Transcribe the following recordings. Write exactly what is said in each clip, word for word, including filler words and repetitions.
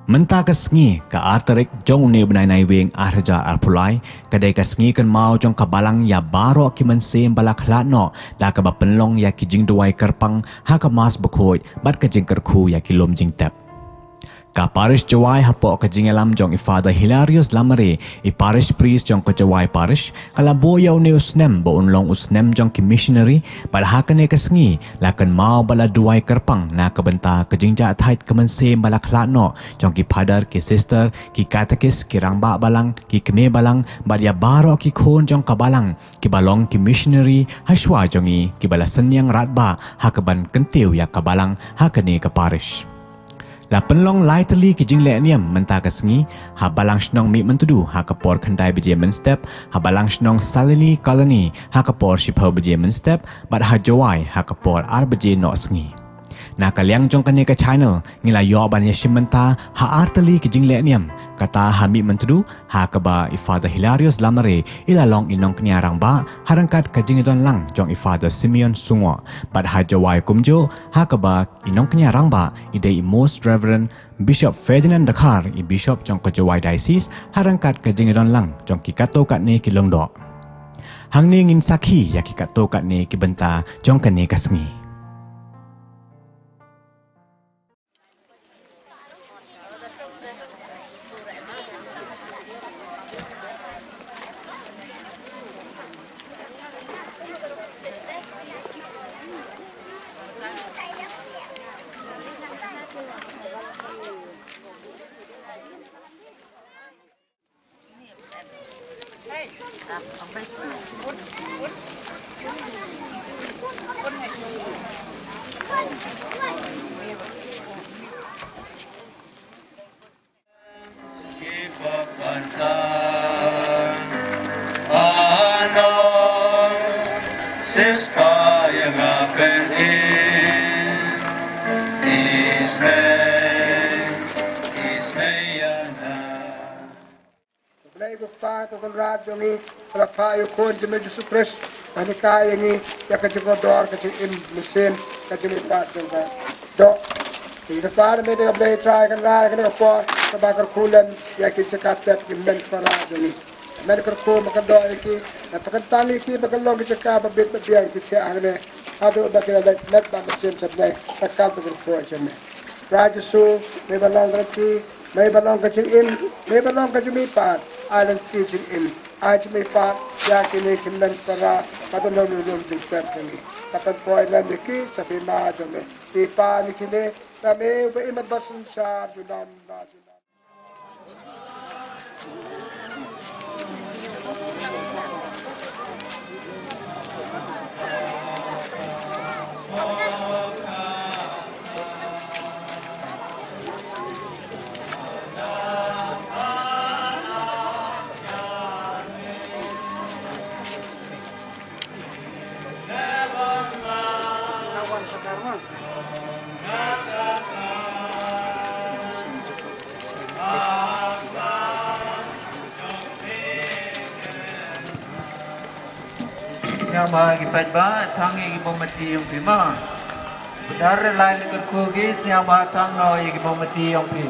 Mynta ka sngi, ka ar tarik jong une u bnai Naiwieng ar hajar arphew lai, ka dei ka sngi kynmaw jong ka Balang ïa baroh ki mynsiem ba la khlad noh da kaba pynlong ïa ki jingduwai kyrpang ha ka Mass bakhuid bad ka jingkyrkhu ïa ki lum jingtep. Ka Parish Jowai hapoh ka jingïalam jong i Father Hilarius Lamare, i Parish Priest jong ka Jowai Parish, ka la buh ïa une u snem ba un long u snem jong ki missionary, bad ha kane ka sngi la kynmaw bad la duwai kyrpang na ka bynta ka jingjahthait ka mynsiem ba la khlad noh jong ki Father, ki Sister, ki Katekist, ki Rangbah Balang, ki Kmie Balang, bad ïa baroh ki khun jong ka Balang kiba long ki missionary hashwa jong ngi, kiba la synñiang radbah ha kaban kyntiew ïa ka Balang ha kane ka Parish. La pynlong lai tylli ki jingleh niam mynta ka sngi, ha Balang Shnong Mihmyntdu ha ka por khyndai baje mynstep, ha Balang Shnong Salini Colony ha ka por shiphew baje mynstep, bad ha Jowai ha ka por ar baje noh sngi. Na ka liang jong kane ka channel, ngi la ïoh ban ïashim bynta ha ar tylli ki jingleh niam, kata ha Mihmyntdu, ha kaba i Father Hilarius Lamare i la long i nongkñia rangbah, ha ryngkat ka jingdon lang jong i Father Simeon Sungoh, bad ha Jowai kumjuh, ha kaba i nongkñia rangbah i dei i Most Reverend Bishop Ferdinand Dkhar, i Bishop jong ka Jowai Diocese, ha ryngkat ka jingdon lang jong ki katto katne ki lyngdoh. Hangne ngin sakhi ïa ki katto katne ki bynta jong kane ka sngi. Blei ko Pa, ko Kynrad jong ngi, ko la phah ïa u Khun jong me Jisu Khrist ban hikai ïa ngi ïa ka jingkordor, ka jingim mynsiem, ka jingmihpat jong ka doh. Ngi kyrpad ïa me, ko Blei Trai Kynrad, kane ka por kaba kyrkhu lem ïa ki jaka tep, ki hynmen para jong ngi. Men kyrkhu, men kordor ïa ki, men pynkyntam ïa ki ba kin long ki jaka ba bit ba biang ki thiah hangne, haduh ba kin leit met bad mynsiem sha bneng, ka kam ba kyrkhu jong me. Trai Jisu, me ba long ka lynti, me ba long ka jingim, me ba long ka jingmihpat, ai lynti jingim, ai jingmihpat ïa kine ki hynmen para ba don ha lum jingtep jong ngi. Ka pynpoi lem ïa ki sha ka hima jong me. Ki pan ïa kine, na me uba im bad ba synshar junom la junom. Sngewbha ki paidbah, thang ïa ki mombati jong phi ma. Bad lada la kyrkhu ki, sngewbha thang noh ïa ki mombati jong phi.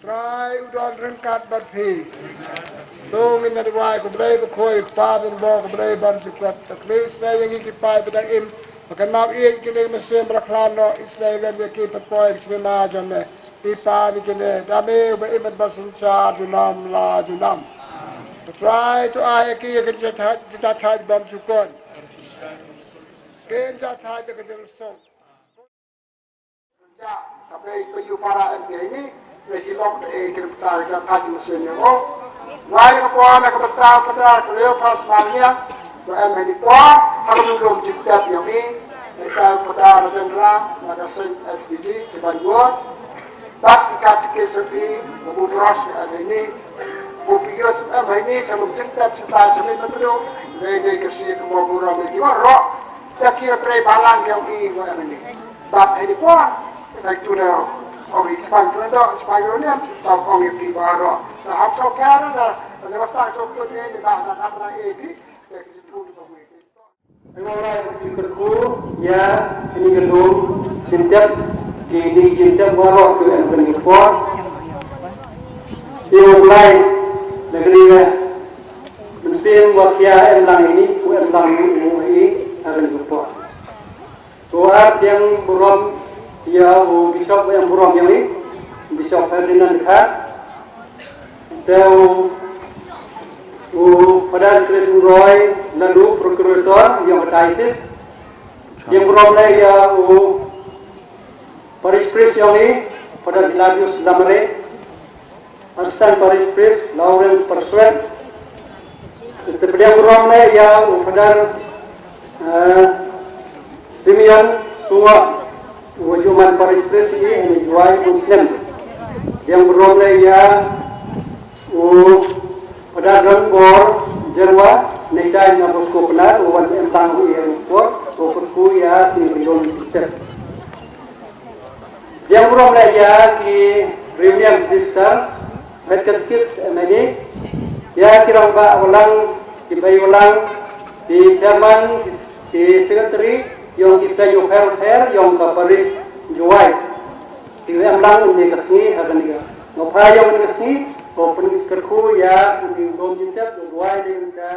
Trai u don ryngkat bad phi. To ngin ïa duwai. Ko Blei bakhuid, ko Pa Blei, ko Blei bymjukut. To khublei ïa ngi ki paid ba dang im, ba kynmaw ïa kine ki mynsiem ba la khlad noh. Isynei lem ïa ki, pynpoi ki symbai jong me. Phi Pa, ïa kine da me uba im bad ba synshar junom la junom. Ko Trai to ai ïa ki ïa ka jingthait, jingthait bymjukut. Kin jingthait ïa ka jingsuk. Ka pei pei u para em pei ni, pei ki long pei ki rem ta ka ka ju sien ya o. Wai ka poi na ka bata bata ka leo pas ma nia. Ba em ha kine ki por ha ka mynsiem jingtep ïa ngi, ïa ka pada na Seng Ra, na ka seng S B C, Siban Gor. Bad ki kat ki seti, ba bu bros ka em ha kine, bu pios em ha kine, ka mynsiem jingtep seta seni na tudu. Dei dei ka shi ka mo burom ïa ki waroh. Ïa ki trei balang ïa ngi ba em ha kine. Bad ha kine por, ka tu da ong ïa ki pan tu da, ki pan tu da, ong ïa ki baroh. Na hap so ka da, na ba sa so tu ne, na ba na hap na e ki. Ai wa lai ki kyrkhu ïa kine ki lum jingtep, ki dei jingtep waroh ki em kane ka por. Ki wa lai na kane ka mynsiem wa khia em lang ini, u em lang ini, u em lang ini ha kane ka por. Ko ar biang burom ïa u Bishop, ïa burom ïa u Bishop Ferdinand Kha. Te u, u Father Chris Roy Lalu, Procurator ïa u Diocese. Ïa burom leh ïa u Parish Priest ïa u Father Gladius Lamare. Assistant Parish Priest Lawrence Persuet. Te pdiang burom leh ïa u Father, eh, Simeon Sungok, u Juman Parish Priest ïa u Jowai Muslim. Pdiang burom leh ïa u Father Don Bor Jerwa, netai na Bosco Pnar, u wan em tang u ïa u Bor, u kyrkhu ïa ki rion step. Ïa burom leh ïa ki Reverend Sister, Head Catechist M N A, ïa ki rangbah walang, ki bai walang, ki chairman, ki secretary, ïong ki seng ïong her her, ïong ka parish Jowai. Ki em lang une ka sngi ha kane ka. Nga phai ïong une ka sngi, ko pyn kyrkhu ïa une u dom jingtep, u Jowai ne ka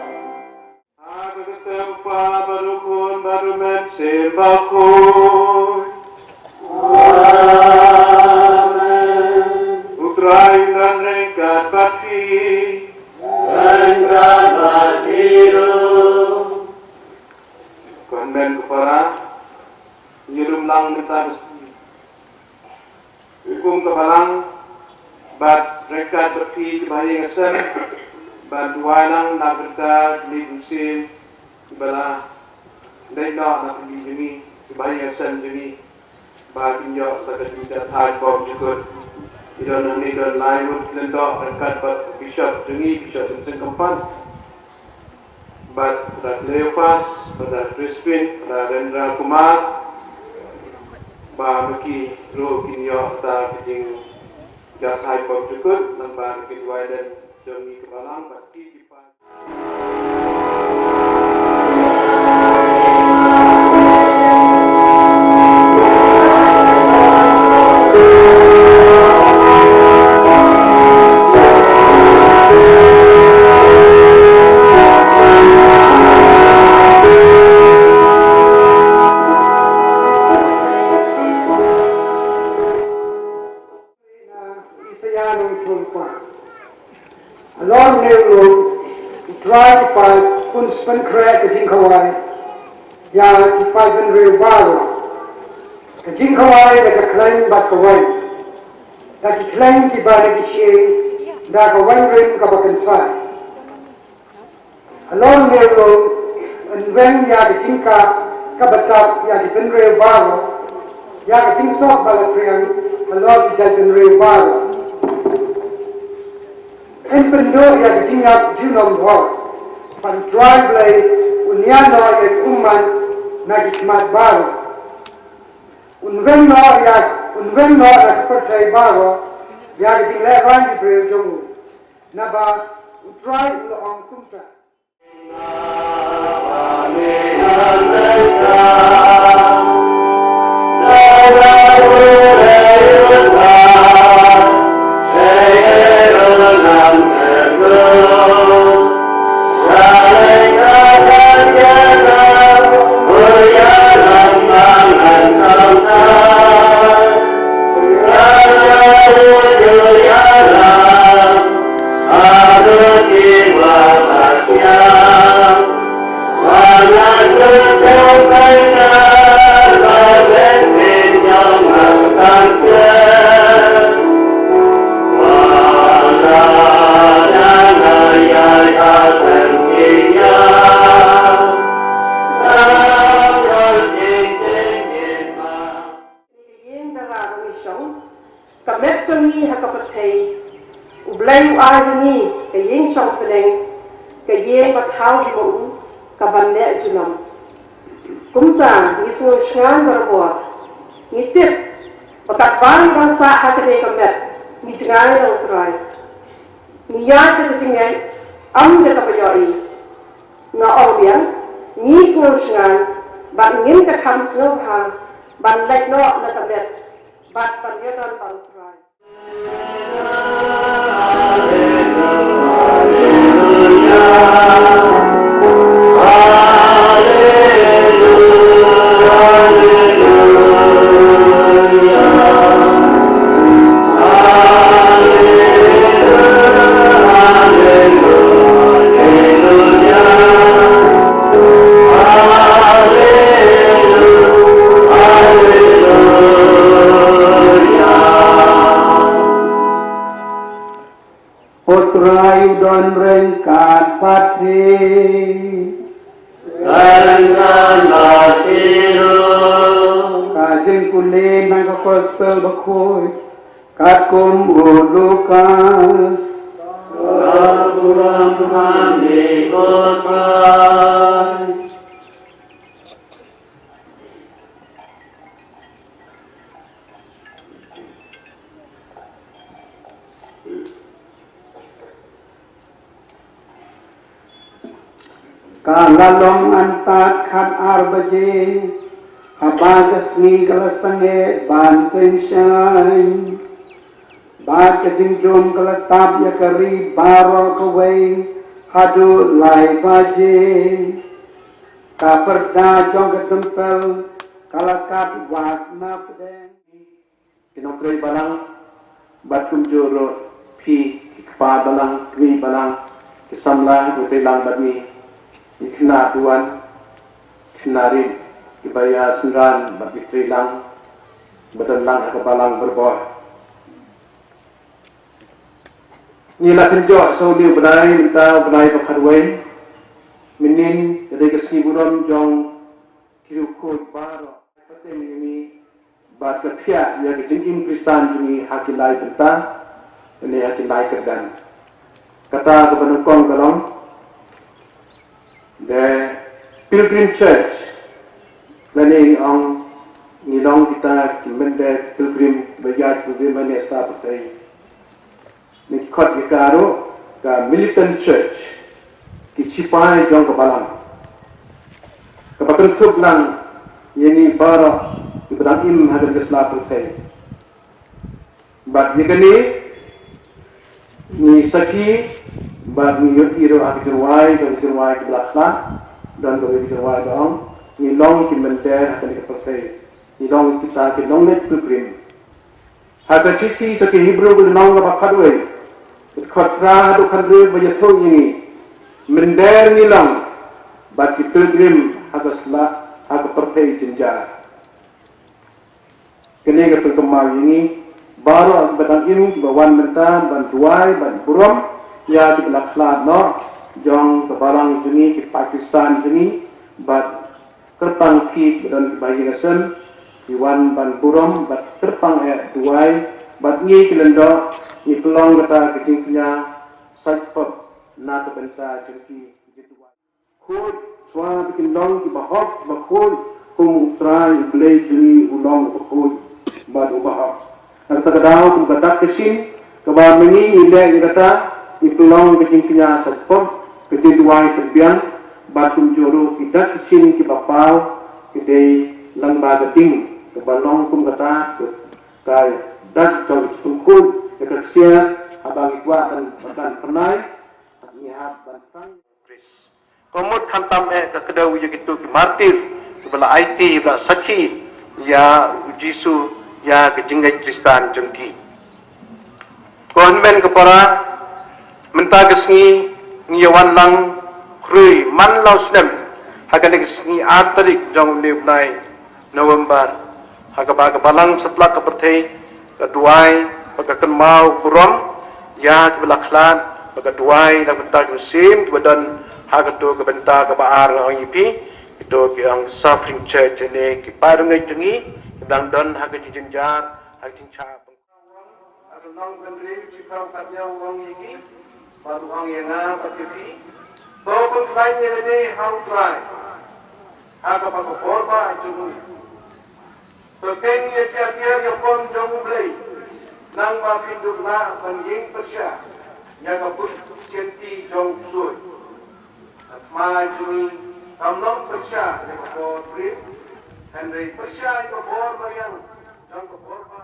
Ha ka kyrteng u Kpa bad u Khun bad u Mynsiem Bakhuid. Amen. U Trai un don ryngkat bad phi. Ryngkat bad phi ruh. Konven ka para, ïalum lang mynta ka sngi. Kum ka balang, bad ryngkat bad phi kiba ïeng ha sem, bad duwai lang na ka bynta ki mynsiem kiba la leit noh na ka bynta jong ngi, kiba ïeng ha sem jong ngi, ba kin ïoh sa ka jingïaid bor jukut. Ki don hangne, don lai ngut ki lyngdoh ryngkat bad u Bishop jong ngi, Bishop Vincent Khampat. Bad Brother Cleopas, Brother Crispin, Brother Rendra Kumar, ba ma ki ruh kin ïoh ta ka jingïaid bor jukut, nang ba ki duwai lem jong ngi ka balang, bad ki ki pan. Isaiah nongïathuhlypa. Halor une u lum, U Trai u paid un sa pynkhreh ka jingkhawai ïa ki paid bynriew baroh. Ka jingkhawai da ka khleiñ bad ka waiñ, da ki khleiñ kiba na ki shieng, da ka waiñ rim kaba kynsai. Halor une u lum, un weng ïa ka jingkah kaba tap ïa ki bynriew baroh, ïa ka jingsuk ba la phriang halor ki jaitbynriew baroh. Un pynduh ïa ka jingïap junom bha, bad U Trai Blei un ïa noh ïa ka ummat na ki khmat baroh. Un weng noh ïa, un weng noh ïa ka pyrthei baroh, Ïa ka jinglehrain ki briew jong u. Naba U Trai u la ong kumta. Ïing dara ba ngi shong, ka met jong ngi ha ka pyrthei. U Blei u ai ha ngi ka ïing shong bneng, ka ïing ba thaw ha u, ka ban leh junom. Kumta ngi sngew shngaiñ barabor. Ngi tip ba katba ngi ban sah ha kane ka met, ngi jngai na U Trai. Ngi ïaid da ka jingngeit, ym da kaba ïohi. Nga ong biang, ngi sngew shngaiñ, bad ngin da kham sngewbha ban leit noh na ka met, bad ban ïadon bad U Trai. U Trai u don ryngkat bad phi. Ryngkat bad phi ruh. Ka jingpule na ka Gospel Bakhuid katkum u Lukas. Ka burom ha ngi ko Trai. Ka la long antad khat ar baje, haba ka sngi ka la sangeh ban tyngshaiñ. Bad ka jingjum ka la tap ïa ka ri baroh kawei haduh lai baje. Ka pyrda jong ka templ ka la kat wad na pdeng. Ki nongtrei balang, bad kumjuh ruh phi ki kpa balang, kmie balang, ki samla, ki trei lang bad ngi, ki khynnah duwan, khynnah rit, kiba ïa synran bad ki trei lang, ba don lang ha ka balang barabor. Ngi la kynjoh sa une u bnai, mynta u bnai ba khatwei, mynnin ka dei ka sngi burom jong ki riewkhuid baroh. Pateng ïa ngi bad ka phiah ïa ka jingim Khristan jong ngi ha ki lai bynta ne ha ki lai kyrdan. Kata kaba nyngkong ka long the Pilgrim Church. Lane ngi ong ngi long kita ki mynder pilgrim ba ïaid pilgrim ha ne ha ka pyrthei. Ngi khot ïa ka ruh ka militant church, ki sipai jong ka balang. Kaba kynthup lang ïa ngi baroh kiba dang im ha kane ka sla pyrthei. Bad ïa kane ngi sakhi bad ngi ïohi ruh ha ki jingrwai, don ki jingrwai kiba la khlad, don ki jingrwai ba ong ngi long ki mynder ha kane ka pyrthei. Ngi long kita ki nongleit pilgrim. Ha ka shithi sha ki Hebru ka lynnong kaba khatwei, dkhot phra haduh khathynriew ba ïathuh ïa ngi, mynder ngi long bad ki pilgrim ha ka sla, ha ka pyrthei jynjar. Kane ka pynkynmaw ïa ngi baroh kiba dang im, kiba wan mynta ban duwai, ban burom ïa kiba la khlad noh jong ka balang jong ngi, ki Pakistan jong ngi, bad kyrpang phi ba don kiba ïing ïasem, ki wan ban burom bad kyrpang eh duwai bad ngi ki lyngdoh, ngi pynlong kata ka jingkñia sait pop na ka bynta jong ki. Khuid, shuwa ba kin long kiba hok, kiba khuid, kum U Trai U Blei jong ngi u long uba khuid bad uba hok. Kata ka daw kum ka dak ka shin, Ba mynta ngi leh ïa kata, ngi pynlong ka jingkñia sa pop, ka jingduwai pynbiang, bad kumjuh ruh ki dak ki shin kiba paw, ki dei lyngba ka ding, kaba long kum kata, ka dak jong ka jingkhuid, ka ksiar, haba ngi kwah ban, ban pynai, ngi hap ban tang. Ka mut khamtam eh ka kdew ïa kito ki martir, kiba la aiti, kiba la sakhi, ïa u Jisu, ïa ka jingngeit Khristan jong ki. Ko hynmen ko para, mynta ka sngi, ngi ïa wan lang khrui, man la u snem, ha kane ka sngi ar tarik jong une u bnai November, ha kaba ka Balang Satlak ka pyrthei, ka duwai, ba ka kynmaw burom, ïa kiba la khlad, ba ka duwai, na ka bynta ki mynsiem, kiba don, ha kato ka bynta kaba ar nga ong ïa phi, kito ki ong Suffering Church ne, ki parangeit jong ngi, ki dang don, ha ka jingjynjar, ha ka jingshah. Ka nongpynriew jingpynriew ka dei u ong ïa ngi, bad u ong ïa nga bad ïa phi. To pynkhlaiñ ïa lade ha U Trai, ha kaba ka bor ba jong u. To khein ïa ki atiar ïapom jong U Blei, nangba phin duh lah ban ïeng pyrshah ïa ka buit jong u ksuid. Ka thma jong ngi kam long pyrshah ïa ka bor briew, hynrei pyrshah ïa ka bor mariang jong ka bor ba.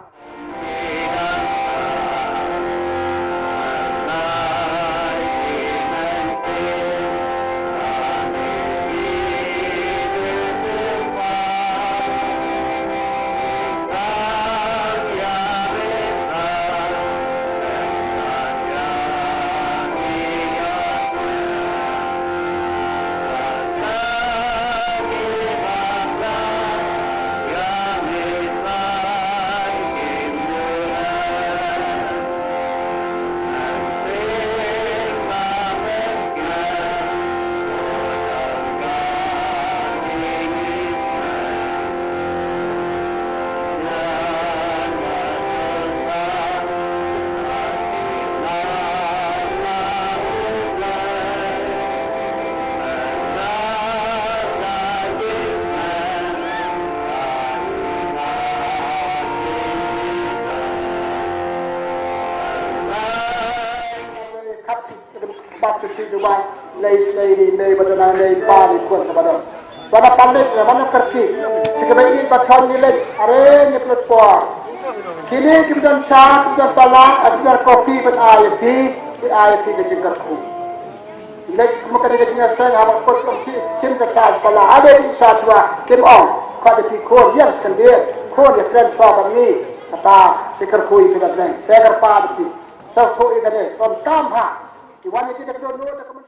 Baptisi Dubai, lei lei ni, lei badana, lei pa ni, kuan sa badon. Wana pandit na mana kerti, sika bai ba thon ni lei, are ni pelut por. Kini kim don sa, kim don pala, a kim don kopi, ban ai pi, ban ai pi ke jingkar ku. Lei kuma kani ke jingkar seng, haba kot kom si, kim ka sa pala, ada di sa dua, kim ong, kau ada pi kon, yang sekendir, kon ya kren sa ban ni, kata, jingkar ku, jingkar lei, jingkar pa di pi. Sa ko i kane, kon kam ha. Iwan iti da kdo no da kaman.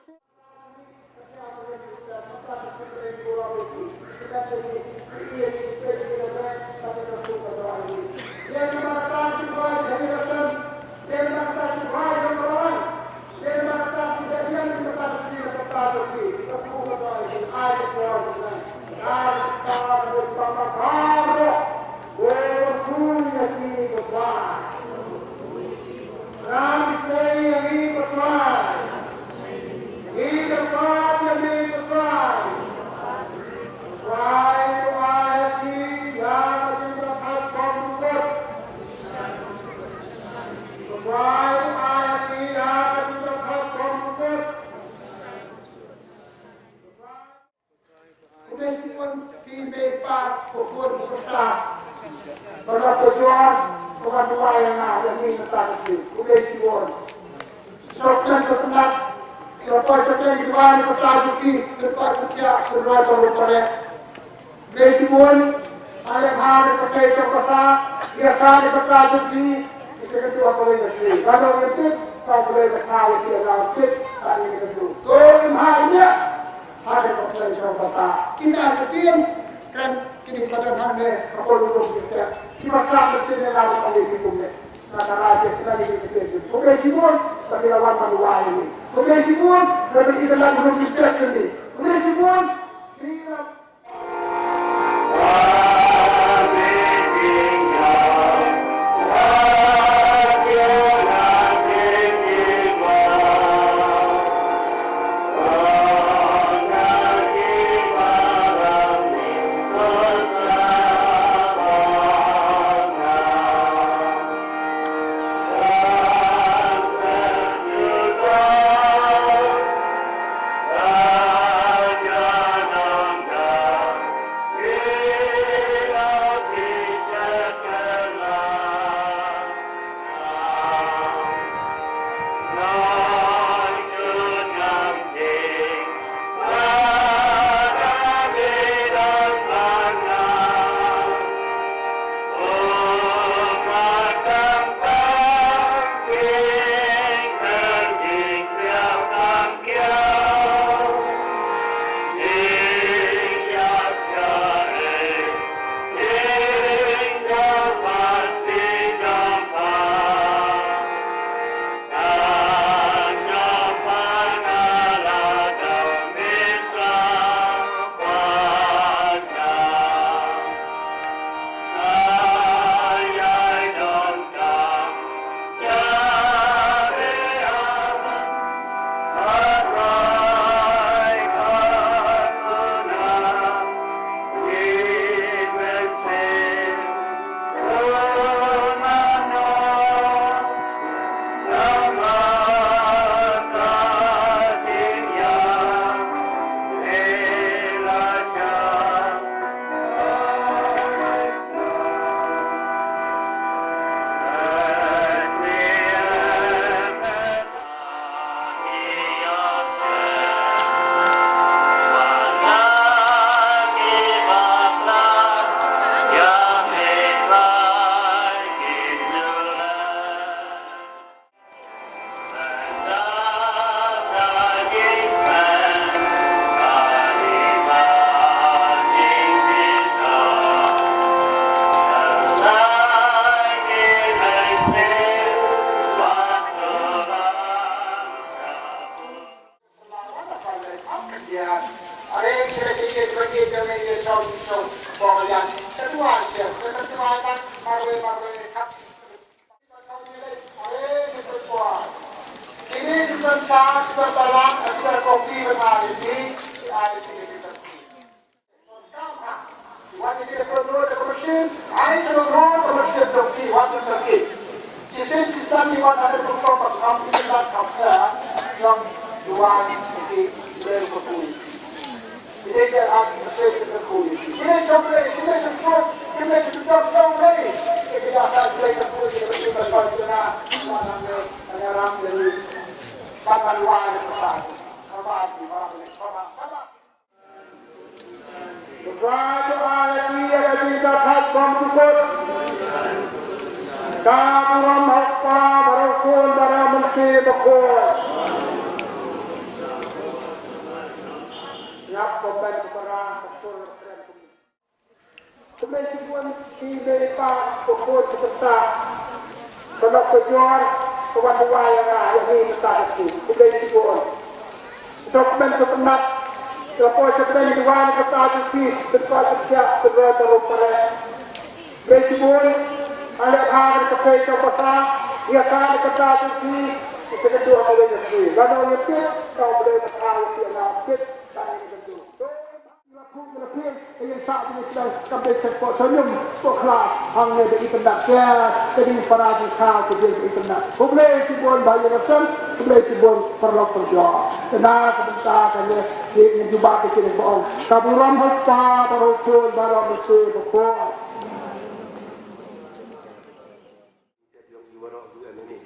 Khublei shibun, phi mei pa, ko khun ko ksa. Ba la pynjah, ko ban duwai ïa nga, ïa ngi mynta ka sngi. Khublei shibun. Sngewbha sngewbha. Sngewbha sngewbha ki duwai ki ksa jong phi, ki duwai ki ksa, ki duwai ba ruh ba reh. Khublei shibun. Ai ha ki ksa jong ka ksa, ïa ka ksa jong phi. Ki sa ka duwai ka lei ka sngi. Ka dong ïa phi, ka lei ka ksa ïa phi, ka lei ka ksa ïa phi. To im ha ïa. Ha ka ksa jong ka ksa. Kita ka tin. Kan kini ki ba don hangne, ka por ruh ki te. Ki ba sa mesti ne la ka ni ki kumne. Na ka la je kina ni ki te. Ko ke shibun, ba ki la wan ma duwai ni. Ko ke shibun, ba ki la ruh ki te ni. Ko ke shibun, ki la Khublei shibun, ki mei pa, ki khun, ki kynta, ki lok ki jor, ki wan duwai ïa nga, ïa ngi mynta ka sngi. Khublei shibun. Dok men ka kynat, ka poi ka men duwai ka ta ju ki, ka ta ju ki, ka ta ju pare. Khublei shibun, ale ha ka pei ka pata, ïa ka ka ta ju ki, ka ta ju ha ka wei ka sngi. Lano ïa pit, ka u Blei ka ta ïa pit, na pit, ka ïa ka ju. Khublei shibun ba ïa ka sem, khublei shibun paralok parajor. Kane ka bynta kane, ki ngi jubab ki ngi ba ong. Ka burom ha u Kpa, bad ha u Khun, bad ha u Mynsiem Bakhuid. Jong i waroh u M N A.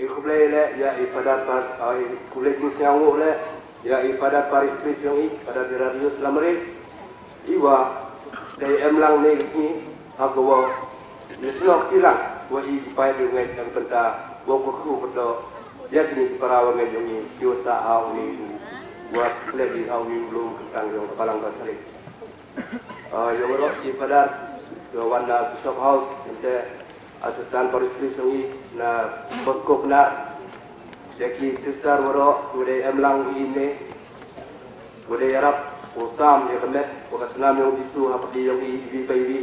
I khublei leh ïa i Father Par, ah, i khublei jingsngewnguh leh ïa i Father Parish Priest jong i, Father Gerardus Lamre. I wa dei em lang ne i sngi ha ka wa i snok i lang wa i paid u ngeit em bynta wa ku ku bynta ïa kini ki para wa ngeit jong i, ïa sa ha u ni wa khublei ha u ni u lum kyntang jong ka balang ba talik. Ah, ïa waroh i Father, ïa wan na Bishop House, ïa te Assistant Parish Priest jong i na Poskop na, ïa ki sister waroh, u dei em lang u i ne, u dei ïarap, u sam, ïa ka met, u ka snam jong u Jisu, ha pdi jong i, iwi pa iwi,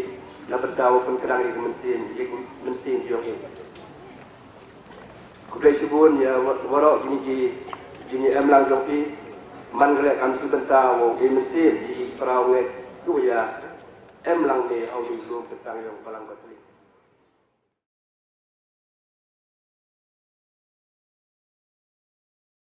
na bynta u pynkhrang ïa ka mynsiem, ïa ka mynsiem jong i. Khublei shibun ïa wa-, waroh kini ki jingïalam lang jong phi. Man kane kam shu bynta wa u mynsiem ïa ki para u ngeit tu ïa em lang ne ha u lum bynta ïa u balang ba tling.